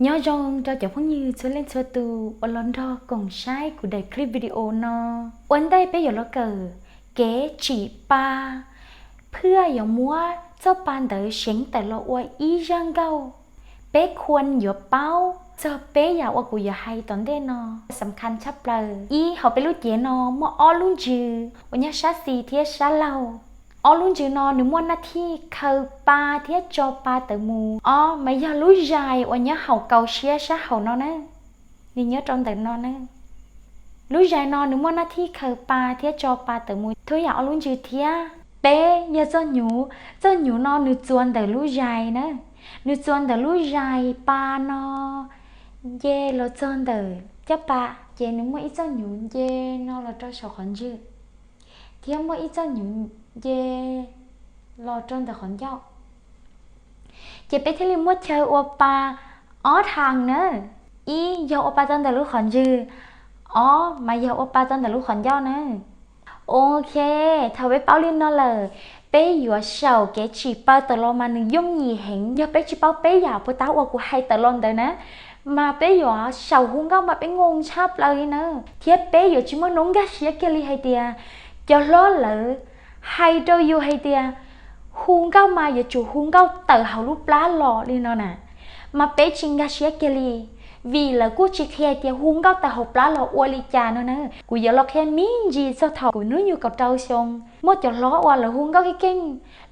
Nyob zoo rau cov phooj ywg txhua leej txhua tus uas los nrog koom saib kuv daim clip video no. Ua ntej peb yuav los kawm kev tsim pa, phwj yuav muab txoj pa ntawd seev tawm los ua ib zaj nkauj. Peb khuam yuav paub txog peb yam uas kuv yuav hais tom ntej no xam khas tshaj plaws. Ib, hauv peb lub cev no muaj ob lub ntsws uas nyob sab xis thiab sab laug. Ob lub ntsws no nws muaj naj thij khaws pa thiab tso pa tawm mus. Ob, mas yog lub zais uas nyob hauv kaus siab sab hauv no na, nws nyob rau ntawm no na. Lub zais no nws muaj naj thij khaws pa thiab tso pa tawm mus txhua yam ob lub ntsws thiab. Peb, yog txoj hnyuv, txoj hnyuv no nws txuas ntawm lub zais na, nws txuas ntawm lub zais pa no nce los txog ntawm caj pa, ces nws muaj ib txoj hnyuv nce no los rau saum qhov ntswg, thiab muaj ib txoj hnyuv nce los rau ntawm qhov ncauj. Ces peb thiaj li muaj chaw ua pa ob thaj na. Ib, yog ua pa txog ntawm lub qhov ntswg. Ob, mas yog ua pa txog ntawm lub qhov ncauj na. Ok, thaum peb paub li no lawm, peb yuav xyaum kev tsim pa tawm los mas nws yooj yim heev. Yog peb tsis paub peb yam puas tab uas kuv hais tawm los ntawd na, mas peb yuav xyaum hu nkauj mas peb ngoo tshaj plaws li na, thiab peb yuav tsis muaj hnub nkag siab kiag li hais tias cov hlob lawv hais rau yus hais tias hu nkauj mas yuav tsum hu nkauj tawm hauv lub plab los li no na, mas peb tsis nkag siab kiag li, vim lawv kuj tsis qhia tias hu nkauj tawm hauv plab los ua li cas no na. Kuv yuav los qhia me ntsis txog thaum kuv hnub nyoog kaum rau xyoo, muaj cov hlob uas lawv hu nkauj keej keej,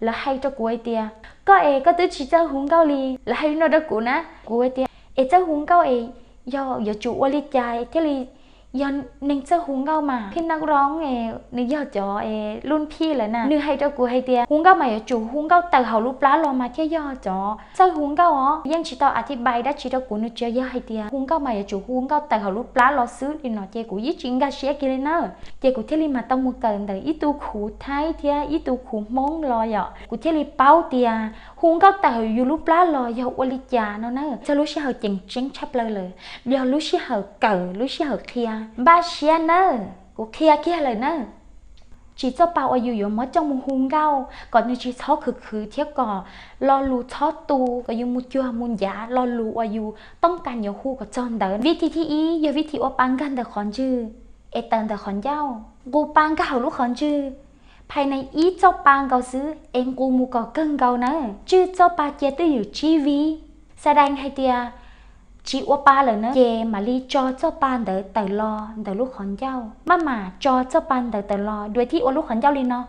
lawv hais rau kuv hais tias, koj es koj twb tsis txawj hu nkauj li, lawv hais li no rau kuv na. Kuv hais tias, es txawj hu nkauj es yog yuav tsum ua li cas thiaj li yog neeg txawj hu nkauj mas? Phij Nab Roob es nws yog cov es luj phij lawm na, nws hais rau kuv hais tias hu nkauj mas yuav tsum hu nkauj tawm hauv lub plab los mas thiaj yog cov txawj hu nkauj os. Yeej tsis tau a thi bai dab tsi rau kuv, nws tsuas yog hais tias hu nkauj mas yuav tsum hu nkauj tawm hauv lub plab los xwb li no, ces kuv yeej tsis nkag siab kiag li na. Ces kuv thiaj li mas tau mus kawm ntawm ib tug khuv Thaib thiab ib tug khuv Hmoob los yom, kuv thiaj li paub tias hu nkauj tawm hauv yus lub plab los yog ua li cas no na. Txog lub sij hawm ceev tseeb tshaj plaws lawm, yog lub sij hawm kawm lub sij hawm qhia. Npaj siab nawb, kuv qhia kiag lawm na. Tsim txoj pa uas yus yuav muab coj mus hu nkauj kom nws tsis txhob khwv khwv thiab kom lo lus txhob tu, kom yus mus cuag mus ncav lo lus uas yus toob kas yuav hu kom txog ntawd. Vib thib thib ib yog vib thib ua pa nkag ntawm qhov ntswg es tawm ntawm qhov ncauj. Nqus pa nkag hauv lub qhov ntswg, phais nees ib txoj pa nkaus xwb es nqus mus kom kawg nkaus na. Tswj txoj pa cia twj ywm tsib vib. Xa dais hais tias tsis ua pa lawm na, ces mam li tso txoj pa ntawd tawm los ntawm lub qhov ncauj. Maj mam tso txoj pa ntawd tawm los dua thib ua lub qhov ncauj li no.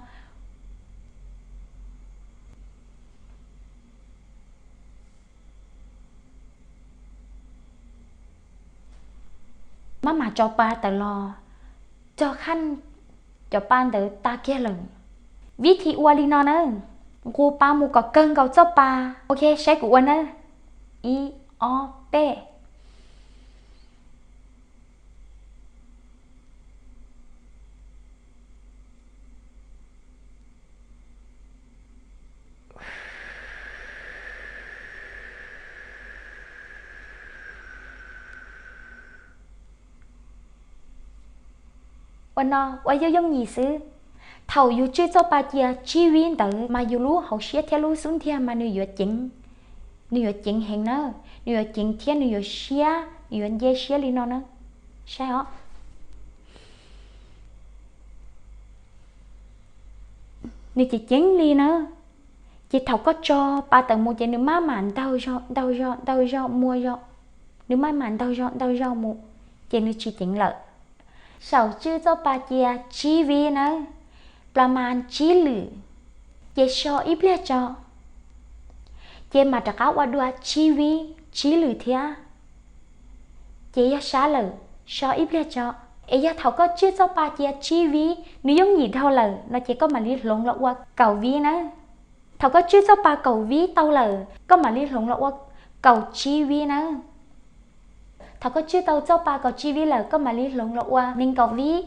Maj mam tso pa tawm los, txog qhaj cov pa ntawd tag kiag lawm. Vib thib ua li no na, nqus pa mus kom kawg nkaus txoj pa. Ok, saib kuv ua na. Ib, ob, peb. Ua no ua yooj yooj yim xwb. Thaum yus tswj txoj pa cia tsib vib ntawd mas yus lub hauv siab thiab lub xub ntiag mas nws yuav ceev, nws yuav ceev heev na, nws yuav ceev thiab nws yuav siab, nws yuav nce siab li no na. Saib os. Nws ceev ceev li na. Ces thaum koj tso pa tawm mus ces nws maj mam ntaug zog ntaug zog ntaug zog muag zog, nws maj mam ntaug zog ntaug zog mus, ces nws tsis ceev lawm. Xyaum tswj txoj pa cia tsib vib nawb, plas mas tsib lwm, ces so ib pliag tso, ces mam rov qab ua dua tsib vib tsib lwm thiab, ces yog sab lawm, so ib pliag tso. Es yog thaum koj tswj txoj pa cia tsib vib nws yooj yim dhau lawm no ces koj mam li hloov los ua kaum vib nawb. Thaum koj tswj txoj pa kaum vib tau lawm koj mam li hloov los ua kaum tsib vib nawb. Thaum koj tswj tau txoj pa kaum tsib vib lawm koj mam li hloov los ua nees nkaum vib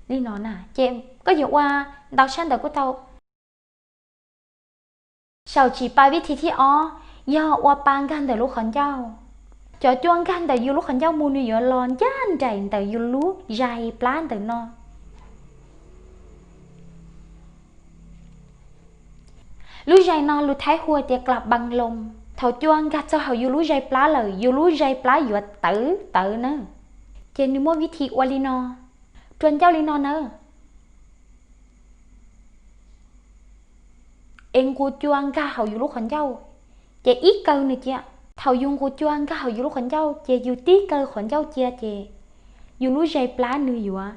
li no na, ces koj yuav ua ntau sab ntawd kuj tau. Xyaum tsim pa vib thib thib ob yog ua pa nkag ntawm lub qhov ncauj. Cov cua nkag ntawm yus lub qhov ncauj mus nws yuav los ncaj nraim ntawm yus lub zais plab ntawm no. Lub zais no lus Thaib hu tias klas bang loo. Thaum cua nkag txog hauv yus lub zais plab lawm, yus lub zais plab yuav tawv tawv na. Ces nws muaj vib thi ua li no, rua ncauj li no na. Es nqus cua nkag hauv yus lub qhov ncauj, ces ib kaw nws cia. Thaum yus nqus cua nkag hauv yus lub qhov ncauj ces yus tib kaw qhov ncauj cia ces yus lub zais plab nws yuav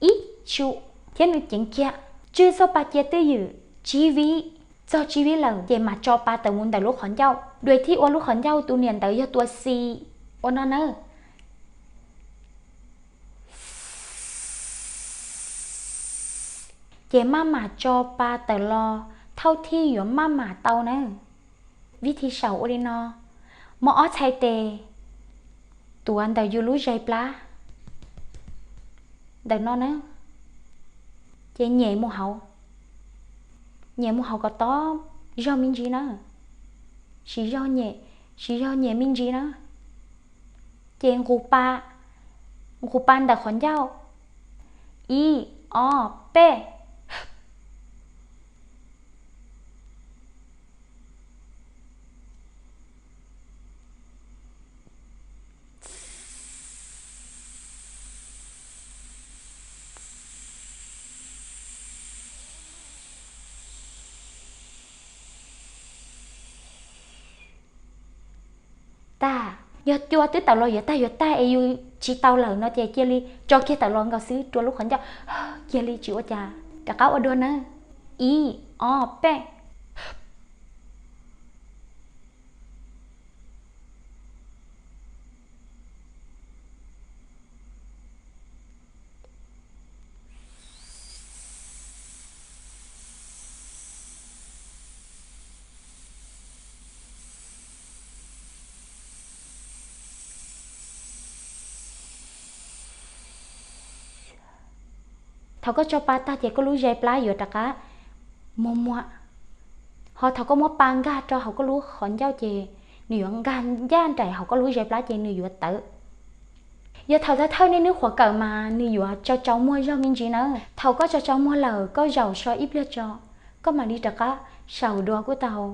ib tsum thiab nws ceev kiag. Tswj txoj pa cia twj ywm tsib vib, txog tsib vib lawm ces mam tso pa tawm mus ntawm lub qhov ncauj. Dua thib ua lub qhov ncauj tus niam ntawd yog tua xi ua no na. Ces maj mam tso pa tawm los thauj thij yuav maj mam tau na. Vib thi saum ua li no, muab ob txhais tes tuav ntawm yus lub zais plab ntawm no na, ces nyem mus hauv, nyem mus hauv kom tob zog me ntsis na, siv zog nyem, siv zog nyem me ntsis na. Ces nqus pa, nqus pa ntawm qhov ncauj, ib, ob, peb. Tag, yog cua twb tawm los yuav tag yuav tag es yus tsis tau lawm no ces cia li tso kiag tawm los nkaus xwb rua lub qhov ncauj, cia li tsis ua cas. Rov qab ua dua na, ib, ob, peb. Thaum koj tso pa tag ces koj lub zais plab yuav rov qab muag muag. Ho thaum koj muab pa nkag rau hauv koj lub qhov ncauj ces nws yuav nkag ncaj nraim hauv koj lub zais plab ces nws yuav tawv. Yog thaum thawj thawj nej nwb qhuav kawm mas nws yuav tsaus tsaus muag zog me ntsis na. Thaum koj tsaus tsaus muag lawm koj zaum so ib pliag tso, koj mam li rov qab saum dua kuj tau.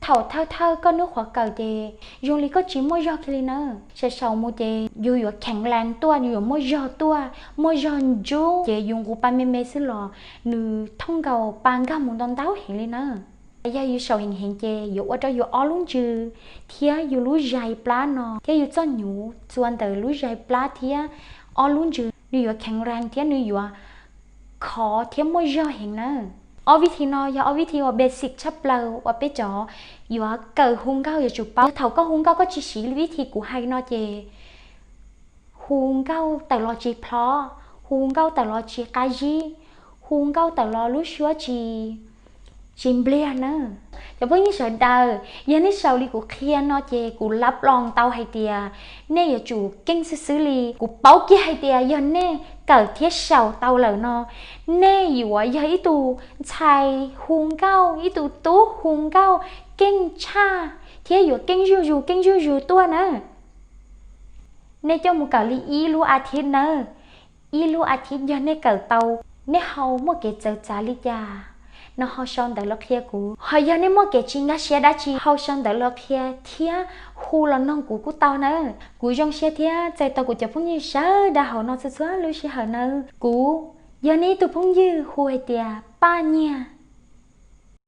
Thaum thawj thawj koj nwb qhuav kawm ces zoo li koj tsis muaj zog kiag li na. Saum saum mus ces yus yuav kheev lees tuaj, yus yuav muaj zog tuaj, muaj zog ntsub ces yus nqus pa me me xwb los nws thooj nkaus pa nkag mus ntau ntau heev li na. Yog yus saum heev heev ces yuav ua rau yus ob lub ntsws thiab yus lub zais plab no thiab yus txoj hnyuv txua ntawm lub zais plab thiab ob lub ntsws nws yuav kheev lees thiab nws yuav khov thiab muaj zog heev na. Ob vib thi no yog ob vib thi uas basic tshaj plaws uas peb cov yuav kawm hu nkauj yuav tsum paub. Yog thaum koj hu nkauj koj tsis siv vib thi kuv hais no ces hu nkauj tawm los tsis plhov, hu nkauj tawm los tsis qab zib, hu nkauj tawm los lub suab tsis, tsis npliag na. Cov phooj ywg sawv daws, yog nej sau li kuv qhia no ces kuv lab ploos tau hais tias nej yuav tsum keej xwb xwb li. Kuv paub kiag hais tias yog nej kawm thiab sau tau lawm no, nej yuav yog ib tug ntxhais hu nkauj, ib tug tub hu nkauj keej tshaj thiab yuav keej zuj zus keej zuj zus tuaj na. Nej coj mus kawm li ib lub a thiv nawb. Ib lub a thiv yog nej kawm tau, nej hau muaj kev txawv txav li cas no hau sau ntawv los qhia kuv. Ho yog nej muaj kev tsis nkag siab dab tsi hau sau ntawv los qhia thiab hu los noog kuv kuj tau nawb. Kuv zoo siab thiab txais tos kuv cov phooj ywg sawv daws hauv no txhua txhua lub sij hawm nawb. Kuv yog nej ib tug phooj ywg hu hais tias Paj Nyiag.